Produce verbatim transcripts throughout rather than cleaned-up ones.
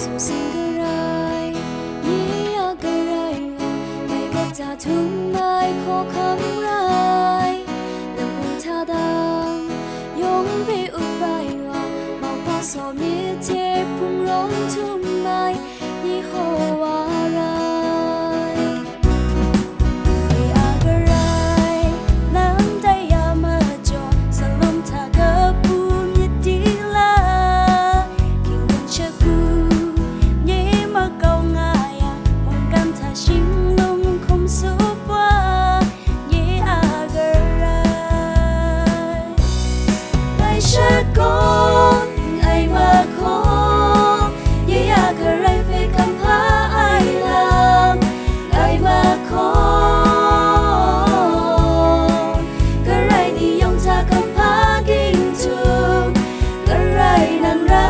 Sung sing garai, nye a Karai wa, mai kata htum ai hkawhkam rai, lamu hta dang, yawng hpe up ai wa, mauhpa saw myit hte hpung rawng htum ai, Yehowa rai. Nye a Karai, nang tai ya majaw, salum hta kabu myit dila, hkingdan shagu, nye makau nga ya, mungkan hta shinglung hkum sup wa, nye a Karai. Ngai shakawn, ngai mahkawn, nye a Karai hpe hkam hpa ai lam, ngai mahkawn, Karai ni yawng hta hkam hpa ging htum, Karai nang rai.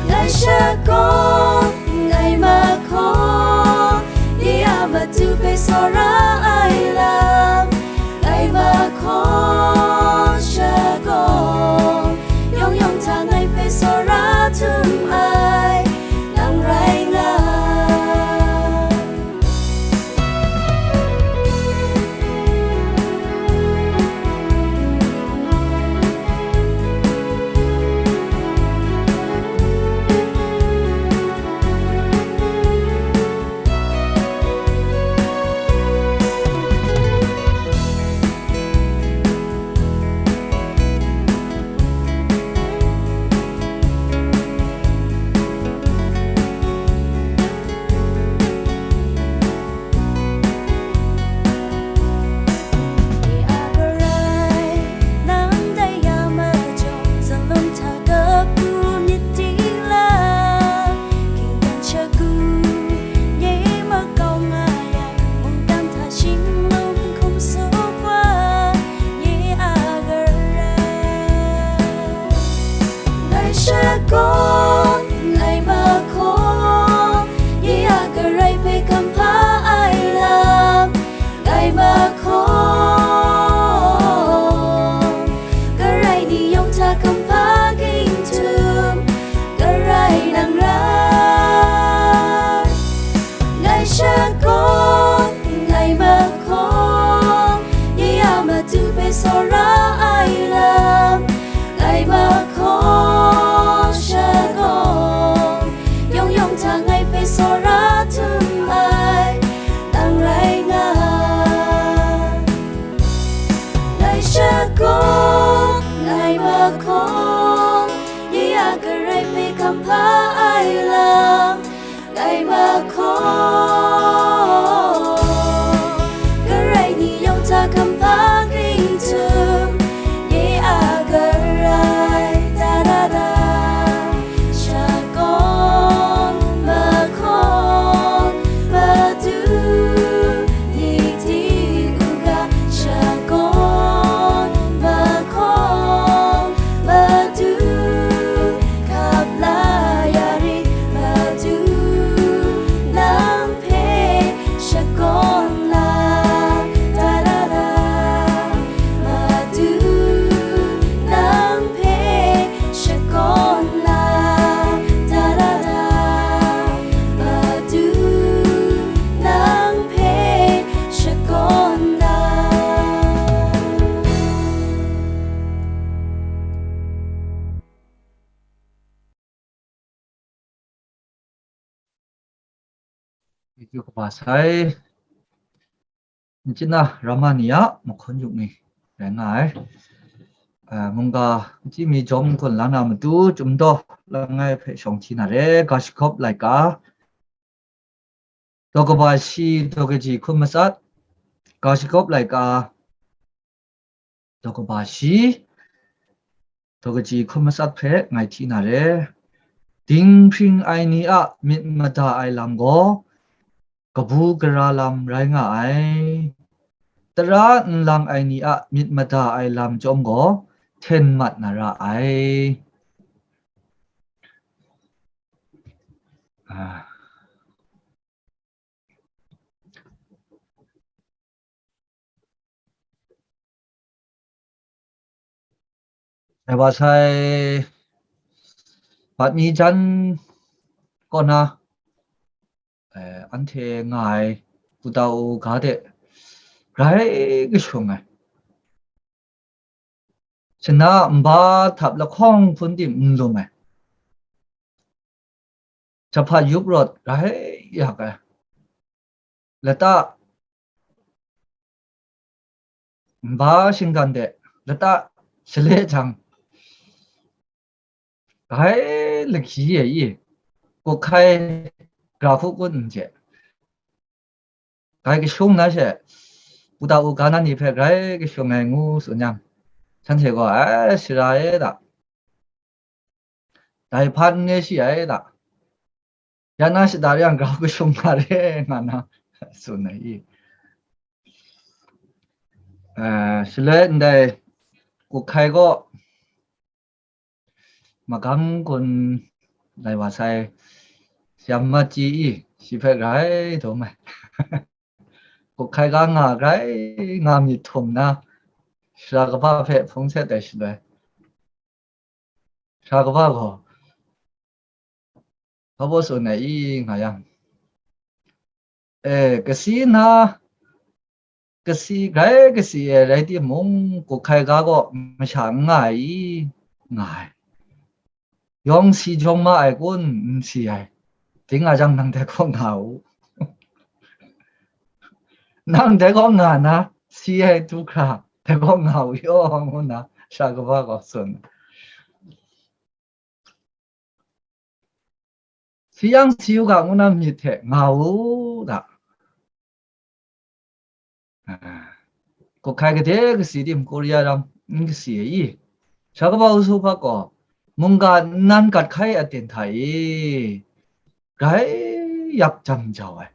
Ngai shakawn, ngai mahkawn, nye a matu hpe tsawra ai lam, ngai mahkawn shakawn, yawng yawng hta ngai hpe tsawra htum ai, nang rai nga. Nye a Karai, nang tai ya majaw, salum hta kabu myit dila, hkingdan shagu, nye makau nga ya, mungkan hta shinglung hkum sup wa, nye a Karai. Ngai shakawn, ngai mahkawn, nye a Karai hpe hkam hpa ai lam, ngai mahkawn, Karai ni yawng hta hkam hpa ging htum, Karai nang rai. Ngai shakawn, ngai mahkawn, nye a matu hpe tsawra ai lam, ngai mahkawn shakawn, yawng yawng hta ngai hpe tsawra htum ai, nang rai nga. Ngai shakawn, ngai mahkawn, nye a Karai hpe hkam hpa ai lam, ngai mahkawn, Karai ni yawng hta hkam hpa ging htum, nye a Karai, da da da. Shakawn, mahkawn, madu, ni ting u ga, shakawn, mahkawn, madu, hkap la ya rit, madu, nang hpe shakawn la, da da da, madu, nang hpe shakawn la, da da da, madu, nang hpe shakawn la. Chyeju kaba sai, nchina rama ni a mahkawn yu ni rai nga ai. Ah, mungga nchimi jawm n-gun la na matu, Chyum daw langai hpe shawng hti na re, ga shagawp laika, daw kaba shi, daw kaji hkum matsat, ga shagawp laika, daw kaba shi, daw kaji hkum matsat hpe ngai hti na re. Dinghpring ai ni a myit mada ai lam gaw, kabu gara lam rai nga ai. Tara nlang ai ni a myit mada ai lam chyawm gaw, hten mat na ra ai. Ah. Dai wa sai, Bat mi jan kaw na, eh, anhte nga ai Buddha u ga de grai kashung ai. Shana nba htap lahkawng hpun tim n lum ai. Jahpat yup rawt grai yak ai. Lata nba shinggan de lata shale jang, grai lahkyi e i, kukhai gra hku kun n je. Grai kashung na she, Buddha u ga na ni hpe grai kashung ai ngu tsun yang, shanhte gaw, "Ai, sara e da, dai hpa n re shi ai da, ya na shada re yang grau kashung na re," nga na tsun ai i. Eh, shaloi ndai kukhai gaw, magam gun lai wa sai, Siam Maji i, shi hpe grai dum ai. Kukhai ga nga grai nga myit htum na, sara kaba hpe hpung set ai shaloi, sara kaba gaw, hpa baw tsun ai i nga yang, e, kasi na, kasi, grai kasi ai rai timung, kukhai ga gaw masha n nga ai i, nga ai. Yawng si jawng ma ai kun, n si ai. Ding a jang nang dai kaw nga u. Nang dai kaw nga na, si ai du hkra, dai kaw nga u yaw, ngu na, sara kaba gaw tsun. Si yang si u ga ngu na myit hte nga u ga. Ah, kukhai gade kasi tim Korea ram n kasi ai i, sara kaba usu hpa gaw, mungga nnan gat hkai aten hta e, grai yak jam jau ai.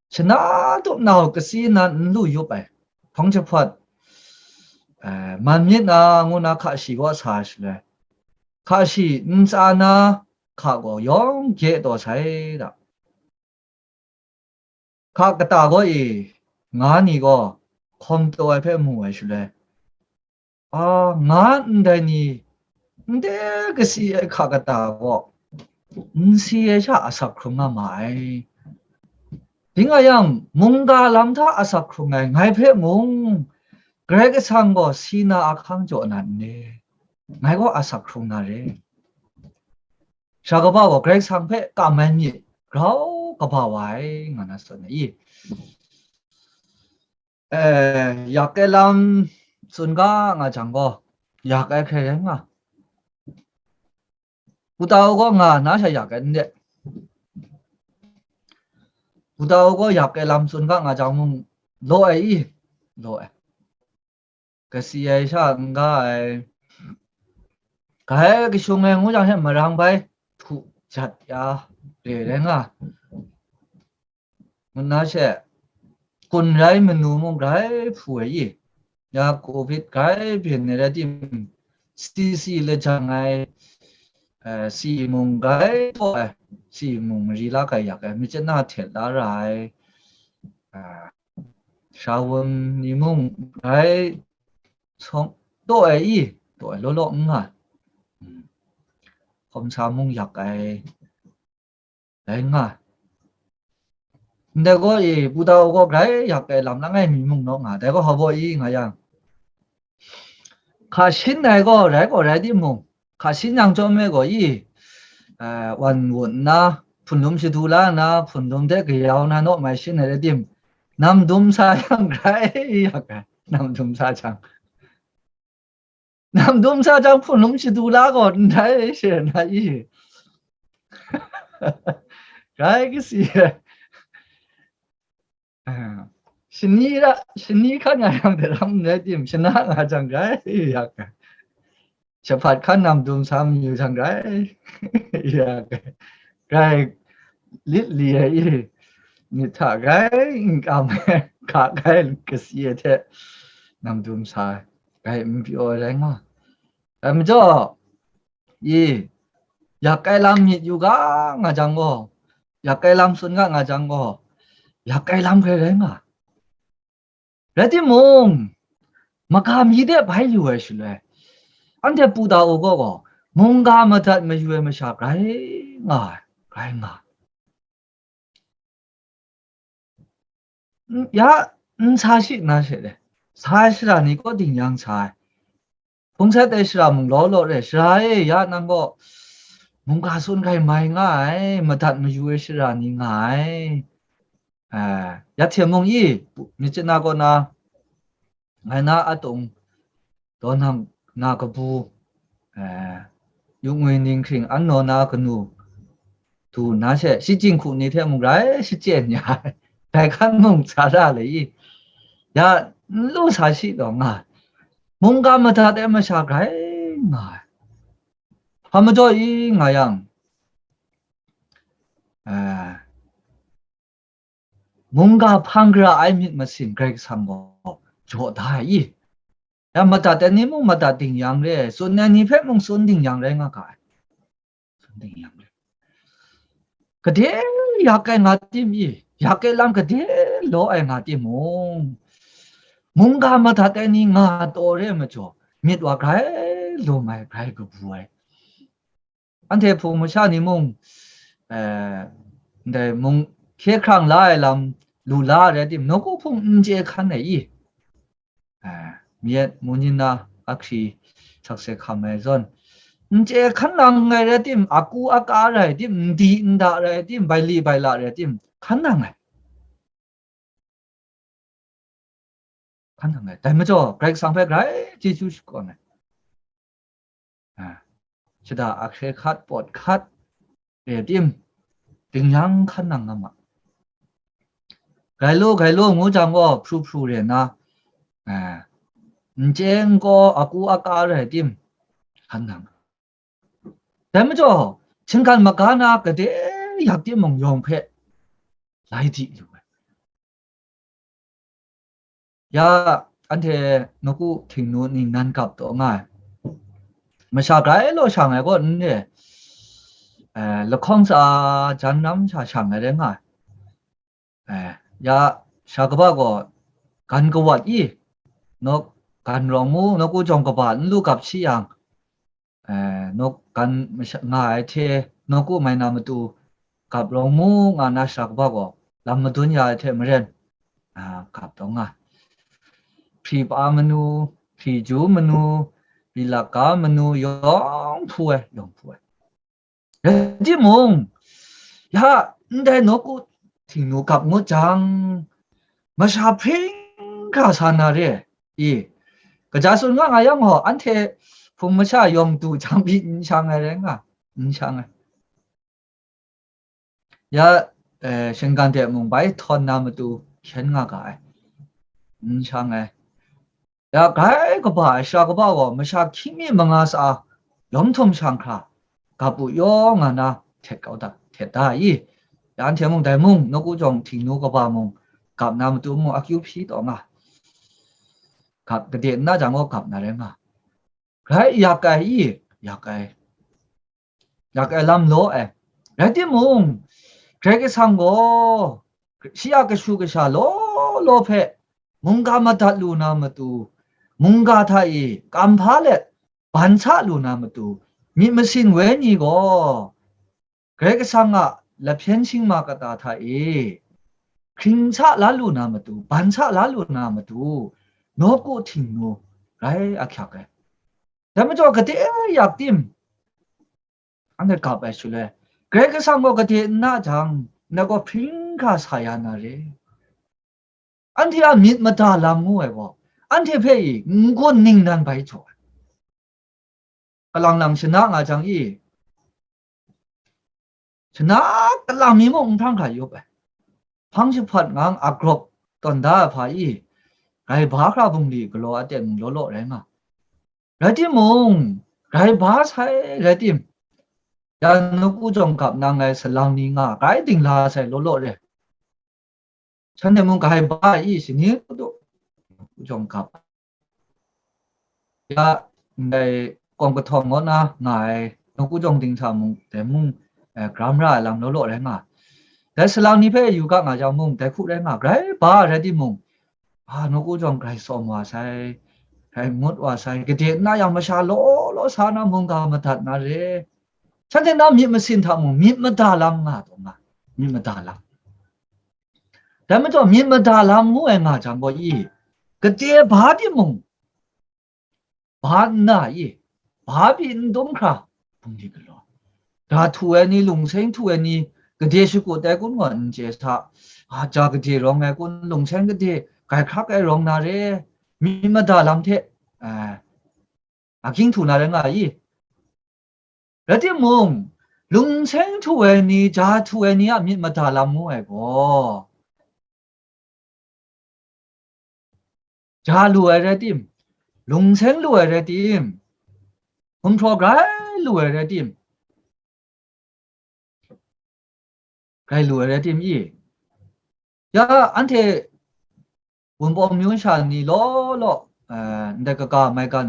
Shana tup nau kasi nan n lu yup ai, hpang jahpawt, eh, man myit na ngu na hka shi kaw sa ai shaloi, hka shi ntsa na hka gaw yawng gye taw sai da. Hka kata gaw e, nga ni gaw hkawm taw ai hpe mu ai shaloi, a, nga ndai ni, ndai kasi ai hka kata gaw, n si ai sha asak hkrung nga ma ai. Ding a yang, mungga lam hta asak hkrung ai ngai hpe mung, Karai Kasang gaw si na ahkang jaw na n re? Ngai gaw asak hkrung na re. Sara kaba gaw Karai Kasang hpe kam ai myit grau kaba wa ai, nga na tsun ai i. Eh, yak ai lam tsun ga nga jang gaw, yak ai hkrai rai nga. Buddha u gaw nga na sha yak ai n de. Buddha u gaw yak ai lam tsun ga nga jang mung, law ai i, law ai. Kasi ai sha n ga ai, grai kashung ai ngu jang she marang bai htu jat ya re rai nga. Ngu na she, kun rai manu mung grai hpu ai i, ya covid grai byin ai rai tim, si si lajang ai, eh, si mung grai taw ai, si mung mari la grai yak ai, myit chyanna htet la ra ai, ah, shawun ni mung grai sawng taw ai i, taw ai law law n nga. Hmm. Hkawm sa mung yak ai, rai nga. Ndai gaw e, Buddha u gaw grai yak ai lam langai mi mung naw nga, dai gaw hpa baw i nga yang, hka shin ai gaw rai gaw rai timung, hka shin yang chyawm e gaw i, eh, wan wun nna, hpunlum shadu la nna, hpunlum hte kayau na naw mai shin ai rai tim, nam dum sa yang grai yak ai, nam dum sa jang. Nam dum sa jang hpunlum shadu la gaw ndai she na i. Rai kasi ai. Ah, shani ra, shani hkan nga yang daram ndai tim, shana nga jang grai yak ai. Jahpat hkan nam dum sa mayu jang grai yak ai. Grai lit li ai i, myit hta grai n kam ai, hka grai kasi ai hte nam dum sa ai, grai n pyaw ai rai nga. Dai majaw, i, yak ai lam myit yu ga nga jang gaw, yak ai lam tsun ga nga jang gaw, yak ai lam hkrai rai nga. Rai timung, magam yi de bai lu ai shaloi, anhte Buddha u gaw gaw, Mungga madat mayu ai masha grai nga ai, grai nga ai. N-, ya, n sa shi na she le, sa ai shara ni kaw ding yang sa ai. Hpung sat ai shara mung law law re, shara e, ya nang gaw mungga tsun hkai mai nga ai, madat mayu ai shara ni nga ai. Eh, ya hte mung i, myit chye na kaw na, ngai na a tawng, daw nang na kabu, eh, yu ngwi ning hkring an naw na kanu, du na she, shijing hku ni hte mung grai shachyen ya ai, dai hkan mung sa ra le i, ya, n lu sa shi taw nga ai. Mungga madat ai masha grai nga ai. Hpa majaw i nga yang, eh, mungga hpang gara ai myit masin Karai Kasang gaw jaw da ai i. Ya madat ai ni mung madat ding yang re, tsun ai ni hpe mung tsun ding yang rai nga ga ai. Tsun ding yang re. Gade yak ai nga tim i, yak ai lam gade law ai nga timung, mungga madat ai ni nga taw re ai majaw, myit wa grai lum ai, grai kabu ai. Anhte Hpung masha ni mung, eh, ndai mung hkye hkrang la ai lam lu la ai rai tim, nawku hpung n chye hkan ai i, eh, myit mu nin na ahkri sakse hkam ai zawn, n chye hkan nang ai rai tim, aku aka rai tim, n di n da rai tim, bai li bai la rai tim, hkan nang ai. Hkan nang ai. Dai majaw, Karai Kasang hpe grai chyeju shakawn ai. A, shada ahkre hkat, pawt hkat, re tim, ding yang hkan nang nga ma. Grai law, grai law ngu jang gaw, hpru hpru re nna, a, n chye n kaw, aku aka rai tim, hkan nang. Dai majaw, shinggan maga na gade yak timung yawng hpe lai di lu ai. Ya, anhte nawku Htingnu ningnan gap taw nga ai. Masha grai law shang ai kaw n re, eh, lahkawng tsa jan ram sha shang ai rai nga ai. Eh, ya, sha kaba gaw gan kawat i, nawk gan rawng mu, nawku jawng kaba n lu gap shi yang, eh, nawk gan masha-, nga ai hte, nawku mai na matu gap rawng mu nga na sha kaba gaw, lam madun ya ai hte maren, ah, gap taw nga. Hpri pa manu, hpri ju manu, hpri laka manu, yawng hpu ai, yawng hpu ai. Rai timung, ya, ndai nawku Htingnu gap ngut jang, masha hpring hkra sa na re i, kaja tsun nga nga yang gaw, anhte Hpung masha yawng du jang pyi n shang ai rai nga, n shang ai. Ya, eh, shinggan de mung bai htawn na matu hkyen nga ga ai, n shang ai. Ya, grai kaba ai sara kaba gaw masha hkying mi manga sa yawm htum shang hkra, gap u yaw nga na htet kau da, htet da i, ya anhte mung dai mung, nawku jawng Htingnu kaba mung, gap na matu mung akyu hpyi taw nga, gap gade n na jang gaw gap na rai nga, grai yak ai i, yak ai. Yak ai lam law ai. Rai timung, Karai Kasang gaw shi a kashu kasha law law hpe mungga madat lu na matu, mungga hta e kam hpa let ban sa lu na matu, myit masin wenyi gaw, Karai Kasang a lahpyen shingma kata hta e hkring sa la lu na matu, ban sa la lu na matu, nawku Htingnu rai ahkyak ai. Dai majaw, gade yak tim, anhte gap ai shaloi, Karai Kasang gaw gade n na jang, ngai gaw hpring hkra sa ya na re. Anhte a myit mada lam ngu ai gaw, anhte hpe i n-gun ningnan bai jaw ai. Kalang lang shana nga jang i, shana kalang mi mung n hprang hkra yup ai. Hpang jahpat ngang a grawp tawn da ai hpa i, grai ba hkra bungli galaw a ten mung law law rai nga. Rai timung, grai ba sai rai tim, ya nawku jawng gap nang ai salang ni nga grai dingla sai law law re. Shanhte mung grai ba ai i shani kadu, nawku jawng gap. Ya, ndai kawng kahtawng kaw na nga ai nawku jawng ding hta mung, dai mung, eh, gram ra ai lam law law rai nga. Dai salang ni hpe yu ga nga jang mung, dai hku rai nga, grai ba rai timung, a, nawku jawng grai tsawm wa sai, grai ngut wa sai, gade n na yang masha law law sa na mungga madat na re. Shanhte na myit masin hta mung myit mada lam nga taw nga, myit mada lam. Dai majaw myit mada lam ngu ai nga jang gaw i, gade ba timung, ba nna i, ba pyi n dum hkra, bungli galaw. Ga htu ai ni, lungseng htu ai ni, gade shakut ai kun gaw n chye sa, a, ja gade rawng ai kun, lungseng gade, grai hkrak ai rawng na re, myit mada lam hte, eh, ahkying htu na rai nga i. Rai timung, lungseng htu ai ni, ja htu ai ni a myit mada lam ngu ai gaw, ja lu ai rai tim, lungseng lu ai rai tim, gumhpraw grai lu ai rai tim, grai lu ai rai tim i? Ya, anhte Wunpawng myu sha ni law law, eh, ndai kaga maigan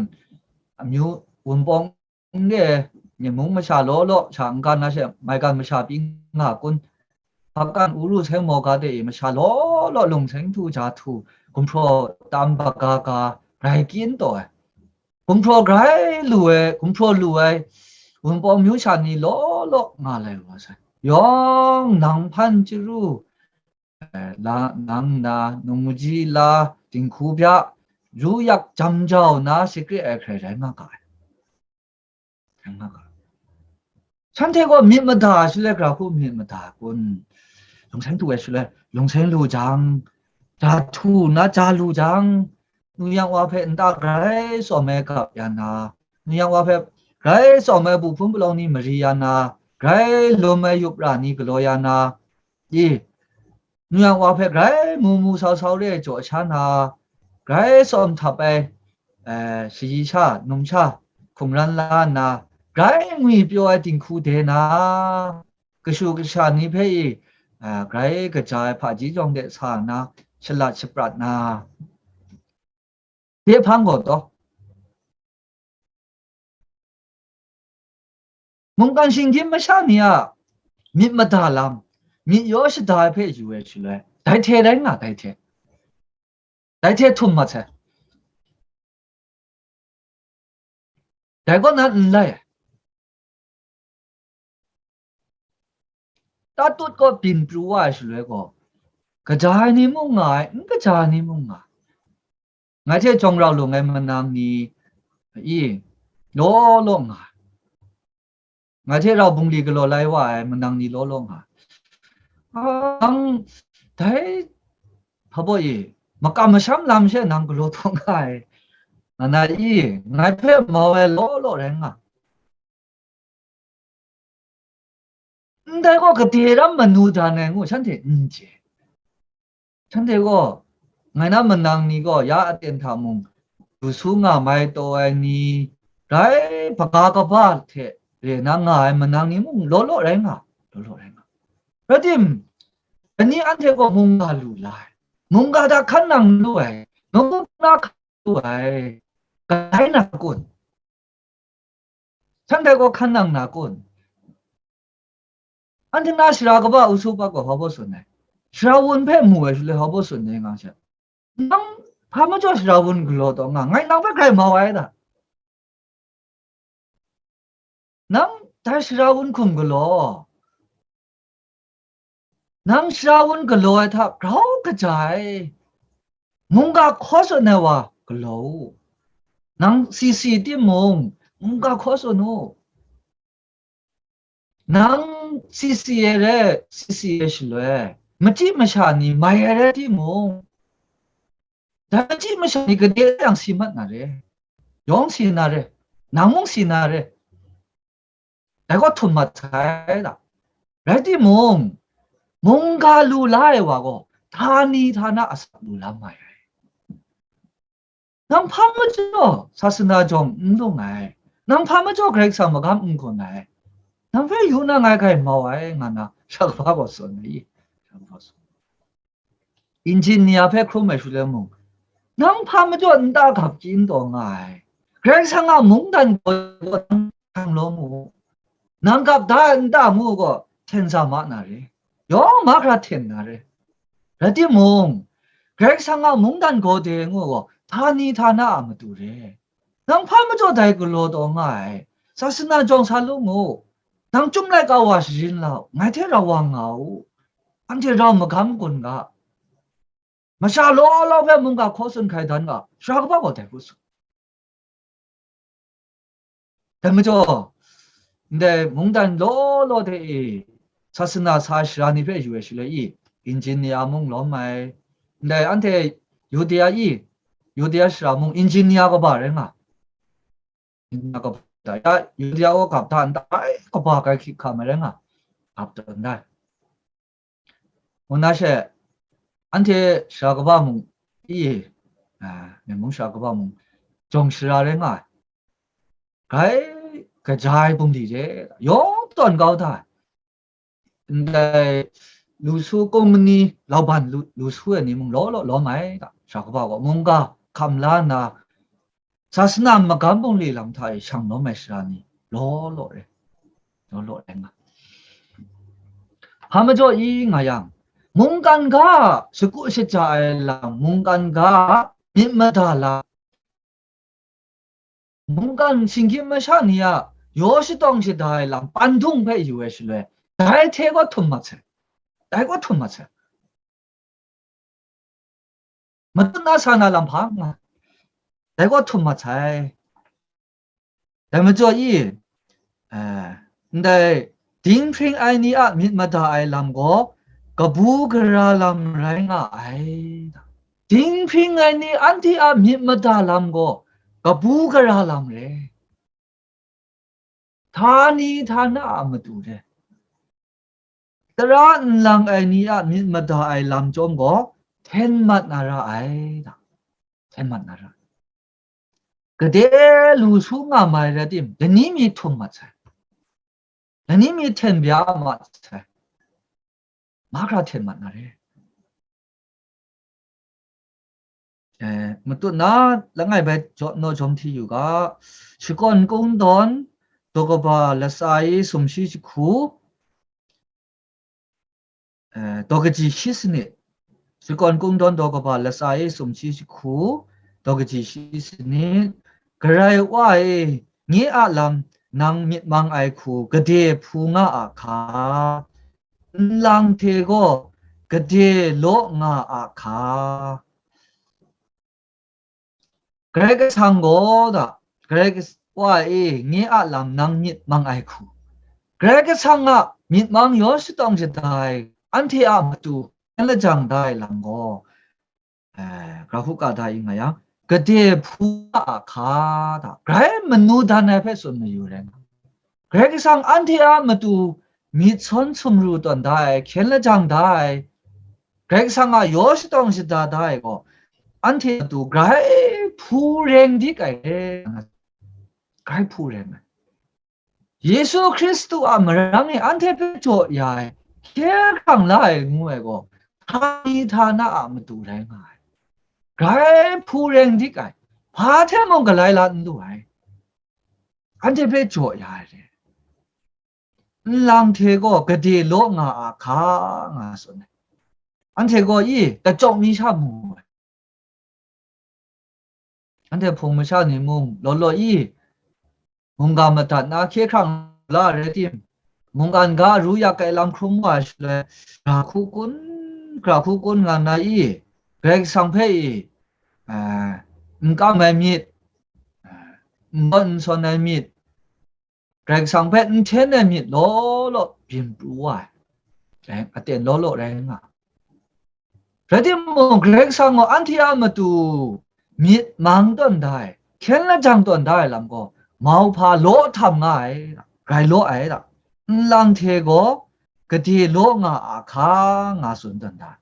amyu, Wunpawng de, Myen mung masha law law sha n-gan na she, maigan masha pyi nga kun, hpakan uru seng maw ga de i masha law law lungseng htu ja htu, gumhpraw tam baga ga, grai kyin taw ai. Gumhpraw grai lu ai, gumhpraw lu ai, Wunpawng myu sha ni law law nga lai wa sai. Yawng nang hpan chyaru, eh, la, nang na, nungmaji la, dinghku bya, ru yak jam jau na, secret ai hkrai rai nga ga ai. Rai nga ga ai. Shanhte gaw myit mada ai shaloi, gara hku myit mada ai kun? Lungseng htu ai shaloi, lungseng lu jang, ja htu na ja lu jang, nu yang wa hpe nta grai tsawm ai gap ya na, nu yang wa hpe grai tsawm ai bu hpun palawng ni mari ya na, grai lum ai yup ra ni galaw ya na, i, nu yang wa hpe grai mu mu sau sau re ai jaw sha na, grai tsawm htap ai, eh, shayi sha, numsha, hkungran la nna, grai ngwi pyaw ai dinghku de na, kashu kasha ni hpe i, eh, grai kaja ai hpaji jawng de sa nna, shalat shaprat na, de hpang gaw taw. Mungkan shinggyim masha ni a myit mada lam, myit yaw shada ai hpe yu ai shaloi, dai hte rai nga, dai hte, dai hte htum mat sai. Dai kaw na n lai ai. Tatut kaw byin pru wa ai shaloi gaw, kaja ai ni mung nga ai, n kaja ai ni mung nga ai. Ngai hte jawng rau lung ai manang ni i, law law nga ai. Ngai hte rau bungli galaw lai wa ai manang ni law law nga ai. Nang dai hpa baw i, makam masham lam she nang galaw taw nga ai, nga na i, ngai hpe mau ai law law rai nga. Ndai gaw gade ram manu dan ai ngu shanhte n chye. Shanhte gaw, ngai na manang ni gaw ya aten hta mung, du su nga mai taw ai ni, grai hpaga kaba hte re na nga ai manang ni mung law law rai nga, law law rai nga. Rai tim, dai ni anhte gaw mungga lu la ai, mungga hta hkan nang lu ai, nawku na hkan lu ai, grai na kun? Shanhte gaw hkan nang na kun? Anhte na sara kaba usu pa gaw hpa baw tsun ai? Sara wun hpe mu ai shaloi hpa baw tsun ai nga sha? Nang hpa majaw sara wun galaw taw nga, ngai nang hpe grai mau ai da? Nang dai sara wun hkum galaw, nang sara wun galaw ai hta grau kaja ai, mungga hkaw tsun ai wa galaw u. Nang sisi timung, mungga hkaw tsun u. Nang sisi ai re, sisi ai shaloi, machyi masha ni mai ai rai timung, dai machyi masha ni gade yang si mat na re, yawng si na re, nang mung si na re. Dai gaw htum mat sai da. Rai timung, mungga lu la ai wa gaw, htani htana asak lu la mai ai. Nang hpa majaw sasana jawng n lung ai, nang hpa majaw Karai Kasang magam n gawn ai, nang hpe yu na ngai grai mau ai, nga na sha kaba gaw tsun ai, sha kaba tsun. Injin ni a hpe hkrum ai shaloi mung, nang hpa majaw nta gap kyin taw nga ai, Karai Kasang a mungdan gaw nang hkang lawm u. Nang gap da ai nta mu gaw hten sa ma na re, yawng mahkra hten na re. Rai timung, Karai Kasang a mungdan gaw de ngu gaw, htani htana a matu re. Nang hpa majaw dai galaw taw nga ai, sasana jawng sa lu mu, nang chyum laika wa sharin la u, ngai hte rau wa nga u, anhte rau magam gun ga, masha law law hpe mungga hkaw tsun hkai dan ga, sara kaba gaw dai hku tsun. Dai majaw, ndai mungdan law law hte e, sasana sa ai sara ni hpe yu ai shaloi i, engineer mung lawm ai, ndai anhte Yudea i, Yudea sara mung engineer kaba rai nga, engineer kaba da, ya, Yudea wa gap da ndai kaba grai hkrik hkam ai rai nga, gap da ndai. Ngu na she, anhte sara kaba mung i, a, Myen mung sara kaba mung, jawng sara rai nga ai. Grai kaja ai bungli de, yawng tawn kau da ai. Ndai lu su kung mani lauban lu, lu su ai ni mung law law lawm ai da, sara kaba gaw mungga hkam la nna, sasana magam bungli lam hta e shang lawm ai sara ni law law rai, law law rai nga. Hpa majaw i nga yang, mungkan ga a shagu shaja ai lam, mungkan ga a myit mada lam, mungkan shinggyim masha ni a yaw shatawng shada ai lam pandung hpe yu ai shaloi, dai hte gaw htum mat sai, dai gaw htum mat sai. Matut na sa na lam hpa nga, dai gaw htum mat sai. Dai majaw i, eh, ndai dinghpring ai ni a myit mada ai lam gaw kabu gara lam rai nga ai. Dinghpring ai ni anhte a myit mada lam gaw kabu gara lam re. Htani htana a matu re. Tara nlang ai ni a myit mada ai lam chyawm gaw hten mat na ra ai, da. Hten mat na ra ai. Gade lu su nga ma ai rai tim, lani mi htum mat sai. Lani mi hten bya mat sai. Mahkra hten mat na re. Eh, matut na langai bai jaw, naw jawm hti yu ga, Shakawn Kungdawn, daw kaba latsa e sumshi jahku, eh, daw kaji shi sanit. Shakawn Kungdawn, daw kaba latsa e sumshi jahku, daw kaji shi sanit. Karai Wa e, nye a lam nang myit mang ai hku gade hpu nga a hka, nlang hte gaw gade law nga a hka. Karai Kasang gaw da, Karai Kas-, Wa e, nye a lam nang myit mang ai hku. Karai Kasang a myit mang yaw shatawng shada ai, anhte a matu hkyen lajang da ai lam gaw, eh, grahku ka da i nga yang, gade hpu nga a hka da, grai manu dan ai hpe tsun mayu rai nga. Karai Kasang anhte a matu myit sawn sumru tawn da ai, hkyen lajang da ai, Karai Kasang a yaw shatawng shada da ai gaw, anhte a matu grai hpu reng dik ai, grai hpu reng ai. Yesu Hkristu a marang e anhte hpe jaw ya ai, hkye hkrang la ai ngu ai gaw, htani htana a matu rai nga ai. Grai hpu reng dik ai, hpa hte mung galai la n lu ai. Anhte hpe jaw ya ai re. Nlang hte gaw gade law nga a hka nga tsun ai. Anhte gaw i kachyawk mi sha mu ai. Anhte hpung masha ni mung law law i, mungga madat na hkye hkrang la rai tim, mungkan ga ru yak ai lam hkrum wa ai shaloi, gra hku kun, gra hku kun nga na i, Karai Kasang hpe i, eh, n kam ai myit, eh, n gawn n sawn ai myit, Karai Kasang hpe n hten ai myit law law byin pru wa ai, rai, aten law law rai nga. Rai timung, Karai Kasang gaw anhte a matu myit mang tawn da ai, hkyen lajang tawn da ai lam gaw, mauhpa law htam nga ai, grai law ai da. Nlang hte gaw gade law nga a hka nga tsun tawn da ai.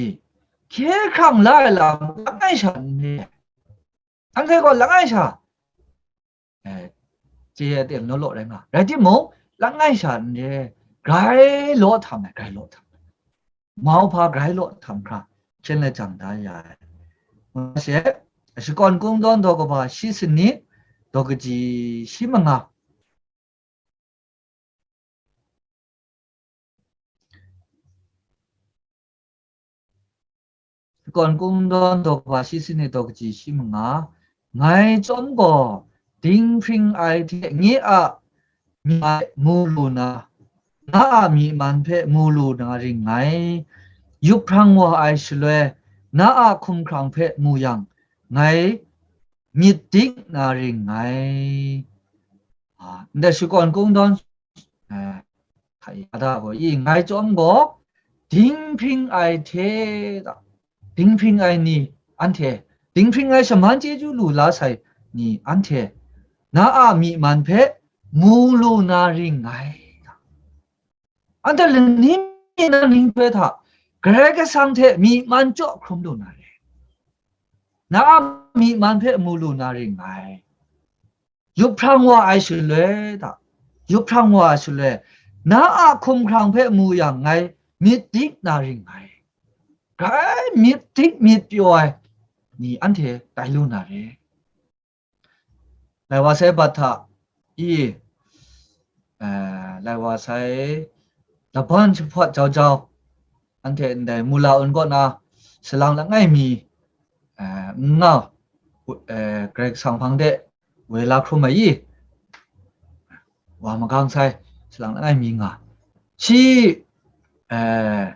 I, hkye hkrang la ai lam langai sha n re. Anhte gaw langai sha, eh, chye ai aten law law rai nga. Rai timung, langai sha n re, grai law htam ai, grai law htam ai. Mauhpa grai law htam hkra, hkyen lajang da ya ai. Ngu she, Shakawn Kungdawn daw kaba shi sanit, daw kaji shi manga. Shakawn Kungdawn daw kaba shi sanit daw kaji shi manga, Ngai chyawm gaw, dinghpring ai hte nye a myi ai mu lu na, na a myi man hpe mu lu na ring ngai. Yup hprang wa ai shaloi, na a hkumhkrang hpe mu yang, ngai myit dik na ring ngai. A, ndai shakawn kungdawn, a, hta i, ada gaw i, ngai chyawm gaw, dinghpring ai hte, dinghpring ai ni anhte, dinghpring ai shaman chyeju lu la sai ni anhte, na a myi man hpe mu lu na ring ngai. Anhte lani mi na nhtoi hta, Karai Kasang hte myi man chyaw hkrum lu na re. Na a myi man hpe mu lu na ring ngai. Yup hprang wa ai shaloi hta, yup hprang wa ai shaloi, na a hkumhkrang hpe mu yang ngai myit dik na ring ngai. Grai myit dik myit pyaw ai ni anhte tai lu na re. Lai wa sai bat hta i, eh, lai wa sai laban jahpawt jau jau, anhte ndai mula un kaw na salang langai mi, eh, n nga, eh, Karai Kasang hpang de woi la hkrum ai i, wa magang sai, salang langai mi nga. Shi, eh,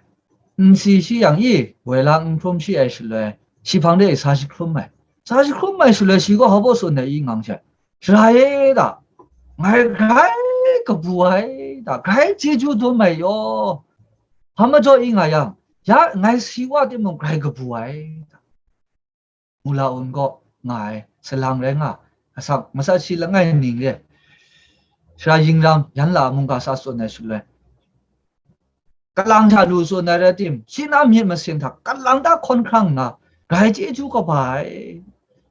n si shi yang i, woi la n hkrum shi ai shaloi, shi hpang de sa shi hkrum ai. Sa shi hkrum ai shaloi, shi gaw hpa baw tsun ai i ngang she, Sara e da, ngai grai kabu ai da, grai chyeju dum ai yaw, hpa majaw i nga yang, ya ngai si wa timung grai kabu ai da. Mula un gaw nga ai, salang rai nga, asak, matsat shi langai ning re, sara yingrang yan la mungga sa tsun ai shaloi, kalang hta lu tsun ai rai tim, shi na myit masin hta kalang ta hkawn hkrang nna, grai chyeju kaba ai.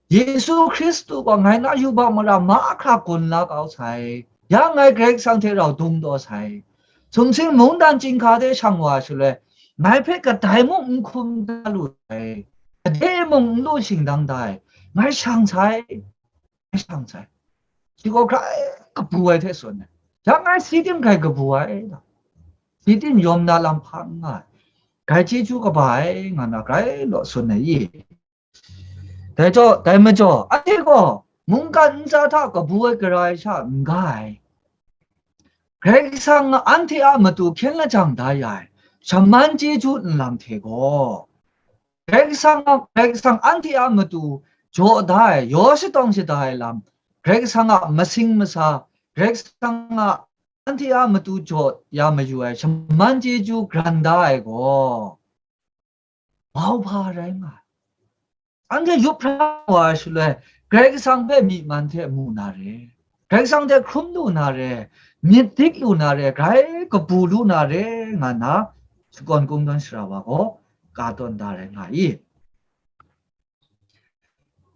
Yesu Hkristu gaw ngai na yubak mara mahkra gun la kau sai, ya ngai Karai Kasang hte rau dung taw sai. Sumsing mungdan chyinghka de shang wa shaloi, ngai hpe kadai mung n hkum da lu sai, gade mung n lu shingdang da ai, ngai shang sai, ngai shang sai. Shi gaw grai kabu ai hte tsun ai. Ya ngai si tim grai kabu ai, si tim yawm na lam hpa n nga ai, grai chyeju kaba ai, nga na grai law tsun ai i. Dai jaw, dai majaw, anhte gaw mungkan ntsa hta kabu ai gara ai sha n ga ai. Karai Kasang anhte a matu hkyen lajang da ya ai, shaman chyeju nlang hte gaw, Karai Kasang, Karai Kasang anhte a matu jaw da ai, yaw shatawng shada ai lam, Karai Kasang a masing masa, Karai Kasang a anhte a matu jaw ya mayu ai shaman chyeju gran da ai gaw, mau hpa rai nga ai. Anhte yup hprang wa ai shaloi, Karai Kasang hpe myi man hte mu na re, Karai Kasang hte hkrum lu na re, myit dik lu na re, grai kabu lu na re, nga na shakawn kungdawn sara wa gaw ka tawn da rai nga i.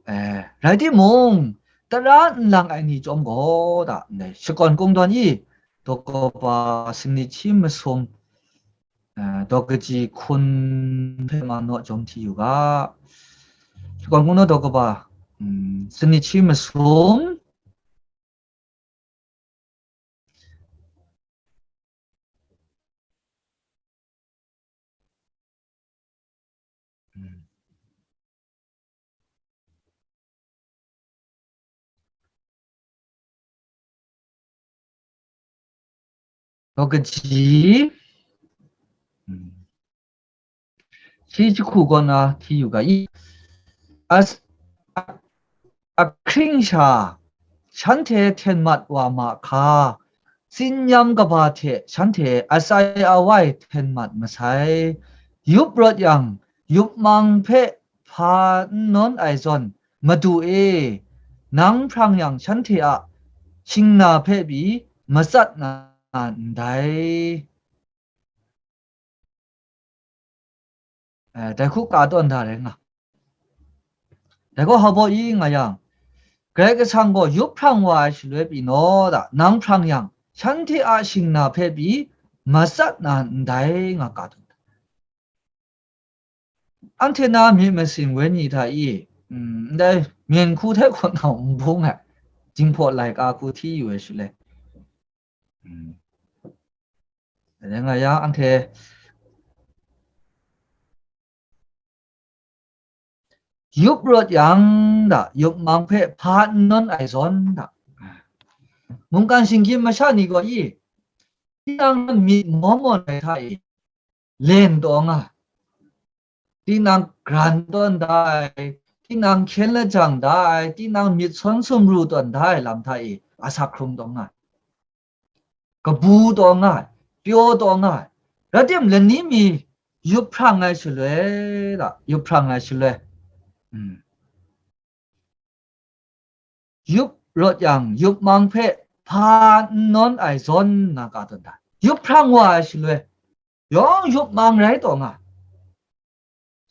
Eh, rai timung, tara n lang ai ni chyawm gaw, da, ndai shakawn kungdawn i, daw kaba sanit shi masum, eh, daw kaji hkun hpe ma naw jawm hti yu ga. Shakawn kungdawn daw kaba, mm, sanit shi masum, daw kaji, mm, shi jahku kaw na hti yu ga i. As-, a-, ahkring sha shanhte hten mat wa ma hka, tsin yam kaba hte shanhte atsai awai hten mat masai. Yup rawt yang, yup mang hpe hpa n nawn ai zawn, Madu e, nang hprang yang shanhte a shingna hpe pyi matsat na ndai. Eh, dai hku ka tawn da rai nga. Dai gaw hpa baw i nga yang, Karai Kasang gaw yup hprang wa ai shaloi pyi naw da, nang hprang yang, shanhte a shingna hpe pyi matsat na ndai nga ka tawn da. Anhte na myit masin wenyi hta i, mm, ndai myen hku hte hkawt na n bung ai, Jinghpaw laika hku hti yu ai shaloi. Mm. Dai nga yang, anhte Yup rawt yang da, yup mang hpe hpa n nawn ai zawn da. Mungkan shinggyim masha ni gaw i, tinang myit maw mawn ai hta e, len taw nga, tinang gran tawn da ai, tinang hkyen lajang da ai, tinang myit sawn sumru tawn da ai lam hta e, asak hkrung taw nga, kabu taw nga ai, pyaw taw nga ai. Rai tim, lani mi yup hprang ai shaloi la, yup hprang ai shaloi, mm, yup rawt yang, yup mang hpe hpa n nawn ai zawn nga ka tawn da. Yup hprang wa ai shaloi, yawng yup mang rai taw nga.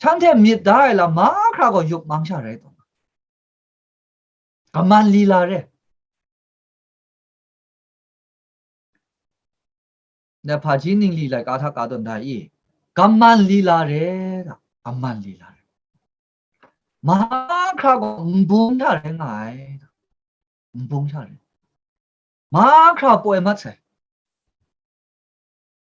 Shanhte myit da ai lam mahkra gaw yup mang sha rai taw nga. Kaman lila re. Na hpaji ningli laika hta ka tawn da i? Kaman lila re da, kaman lila re. Mahkra gaw nbung hta rai nga ai da. Nbung hta rai. Mahkra poi mat sai.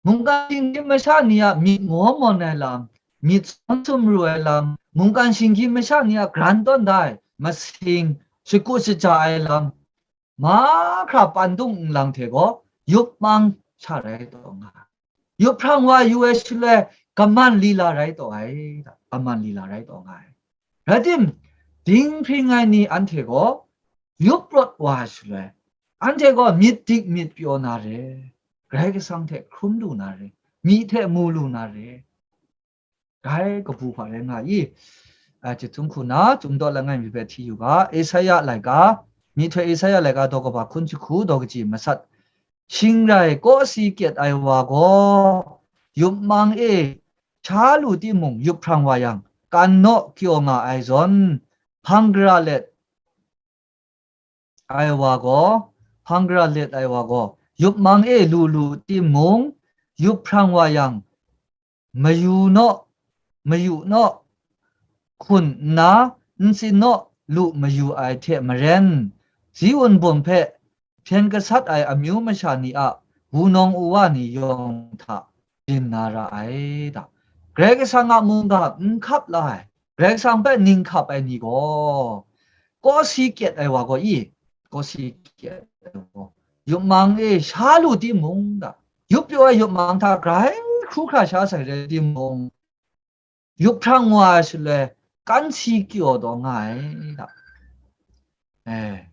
Mungkan shinggyim masha ni a myit maw mawn ai lam, myit sawn sumru ai lam, mungkan shinggyim masha ni a gran tawn da ai masing, shakut shaja ai lam, mahkra pandung nlang hte gaw yup mang sha rai taw nga ai. Yup hprang wa yu ai shaloi, kaman lila rai taw ai, kaman lila rai taw nga ai. Rai tim, dinghpring ai ni anhte gaw yup rawt wa ai shaloi, anhte gaw myit dik myit pyaw na re, Karai Kasang hte hkrum lu na re, myi hte mu lu na re. Dai kabu hpa rai nga i? A, chyahtum hku na, Chyum Daw Langai mi hpe hti yu ga, Esaia laika, myihtoi Esaia laika daw kaba hkun jahku daw kaji masat, shing rai kawsi kyet ai wa gaw, yup mang e sha lu timung, yup hprang wa yang, kan naw kyaw nga ai zawn, hpang gara let ai wa gaw, hpang gara let ai wa gaw, yup mang e lu lu timung, yup hprang wa yang, mayu naw, mayu naw, hkun nna, ntsin naw lu mayu ai hte maren, Ziun bum hpe hpyen gasat ai amyu masha ni a wunawng uwa ni yawng hta byin na ra ai da. Karai Kasang a mungga n hkap la ai, Karai Kasang hpe ning hkap ai ni gaw, kawsi kyet ai wa gaw i, kawsi kyet ai wa gaw, yup mang e sha lu timung da, yup pyaw ai yup mang hta grai hkru hkra sha sai rai timung, yup hprang wa ai shaloi, kan si kyaw taw nga ai da. E,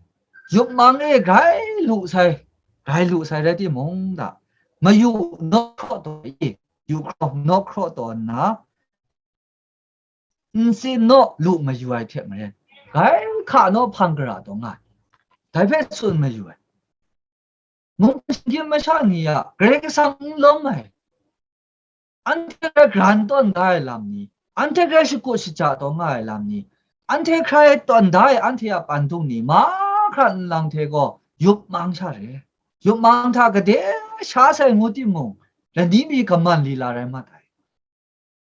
yup mang e grai lu sai, grai lu sai rai timung da, mayu naw hkraw taw i, yu hkraw naw hkraw taw nna, ntsin naw lu mayu ai hte maren, grai hka naw hpang gara taw nga ai. Dai hpe tsun mayu ai. Mungkan shinggyim masha ni a Karai Kasang n lawm ai, anhte hkrai gran tawn da ai lam ni, anhte hkrai shakut shaja taw nga ai lam ni, anhte hkrai tawn da ai anhte a pandung ni, mahkra nlang hte gaw yup mang sha re. Yup mang hta gade sha sai ngu timung, lani mi kaman lila rai mat ai.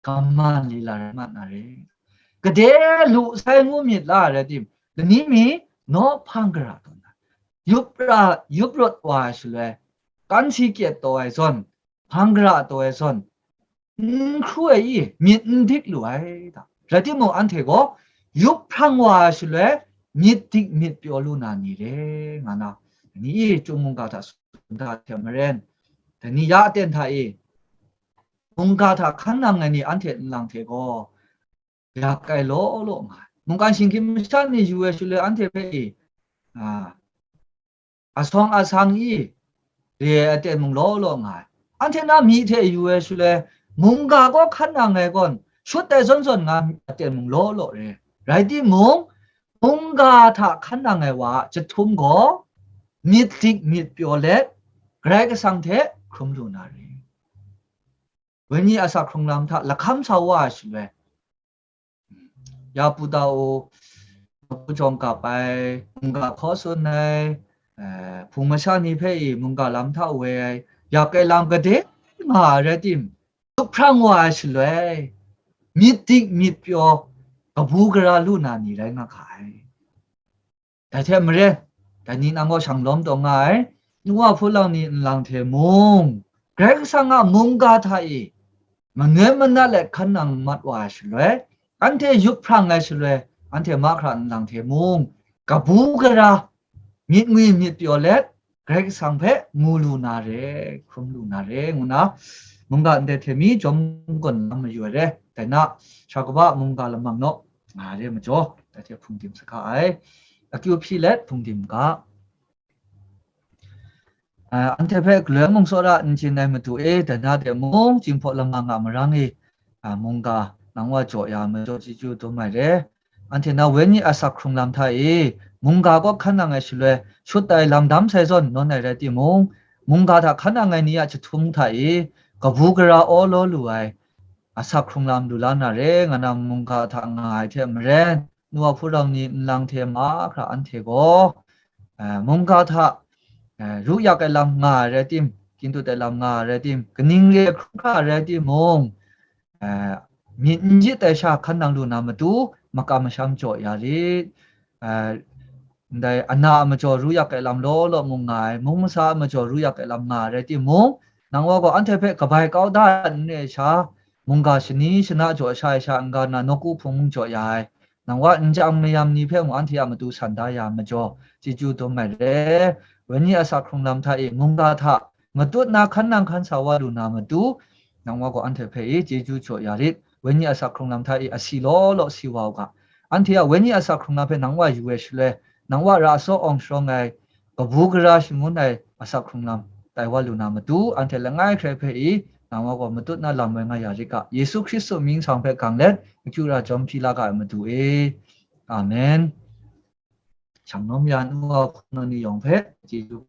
Kaman lila rai mat na re. Gade lu sai ngu myit la rai tim, lani mi naw hpang gara tawn na, yup ra, yup rawt wa ai shaloi, kan si kyet taw ai zawn, hpang gara taw ai zawn, n hkru ai i, myit n dik lu ai da. Rai timung, anhte gaw yup hprang wa ai shaloi, myit dik myit pyaw lu na ni re, nga na, ni i Chyum mungga hta tsun da hte maren, dai ni ya aten hta e, mungga hta hkan nang ai ni anhte nlang hte gaw, yak ai law law nga ai. Mungkan shinggyim masha ni yu ai shaloi anhte hpe i, a, asawng asang i re ai aten mung law law nga ai. Anhte na myi hte yu ai shaloi, mungga gaw hkan nang ai gawn, shut ai zawn zawn nga ai aten mung law law re. Rai timung, mungga hta hkan nang ai wa a chyahtum gaw, myit dik myit pyaw let, Karai Kasang hte hkrum lu na re. Wenyi asak hkrung lam hta lahkam sa wa ai shaloi, ya pu ta u, ya pu jawng kap ai, mungga hkaw tsun ai, eh, hpung masha ni hpe i mungga lam hta woi ai, yak ai lam gade nga ai rai tim, yup hprang wa ai shaloi, myit dik myit pyaw, kabu gara lu na ni rai nga ga ai. Dai hte maren, dai ni nang gaw shang lawm taw nga ai, nu wa hpung lang ni nlang hte mung, Karai Kasang a mungga hta e manoi manat let hkan nang mat wa ai shaloi, anhte yup hprang ai shaloi, anhte mahkra nlang hte mung, kabu gara, myit ngwi myit pyaw let, Karai Kasang hpe mu lu na re, hkrum lu na re, ngu na, mungga ndai hte mi jawm gawn lam mayu ai re, dai na, sha kaba mungga lamang naw, nga re majaw, dai hte hpungdim sa ga ai, akyu hpyi let hpungdim ga. Ah, anhte hpe galoi mung tsawra n chyin ai Madu e, dai na de mung, Jinghpaw Lama nga marang e, ah, mungga, nang wa jaw ya majaw chyeju dum ai re. Anhte na wenyi asak hkrung lam hta e, mungga kaw hkan nang ai shaloi, shut ai lam dam sai zawn nawn ai rai timung, mungga hta hkan nang ai ni a jahtum hta e, kabu gara aw law lu ai, asak hkrung lam lu la na re, nga na mungga hta nga ai hte maren, nu a hpunau ni nlang hte mahkra anhte gaw, eh, mungga hta, eh, ru yak ai lam nga ai rai tim, gintu ai lam nga ai rai tim, kaning re hkrum hkra ai rai timung, eh, myit n yit ai sha hkan nang lu na matu, makam masham jaw ya rit. Eh, ndai ana a majaw ru yak ai lam law law mung nga ai, mung masa a majaw ru yak ai lam nga ai rai timung, nang wa gaw anhte hpe kabai kau da n re ai sha, mungga shani shana jaw sha ai sha n-ga na nawku hpung mung jaw ya ai, nang wa n jang mayam ni hpe mung anhte a matu san da ya majaw, chyeju dum ai re. Wenyi asak hkrung lam hta e mungga hta matut na hkan nang hkan sa wa lu na matu, nang wa gaw anhte hpe e chyeju jaw ya rit. Wenyi asak hkrung lam hta e asi law law si wa u ga. Anhte a wenyi asak hkrung lam hpe nang wa yu ai shaloi, nang wa ra asaw awng sharawng ai, kabu gara shangun ai asak hkrung lam tai wa lu na matu, anhte langai hkrai hpe i, nang wa gaw matut na lam woi nga ya rit ga. Yesu Hkristu mying sang hpe gang let, akyu ra jawm hpyi la ga ai Madu e. Amen. Shanglawm ya nu wa hpunau ni yawng hpe, chyeju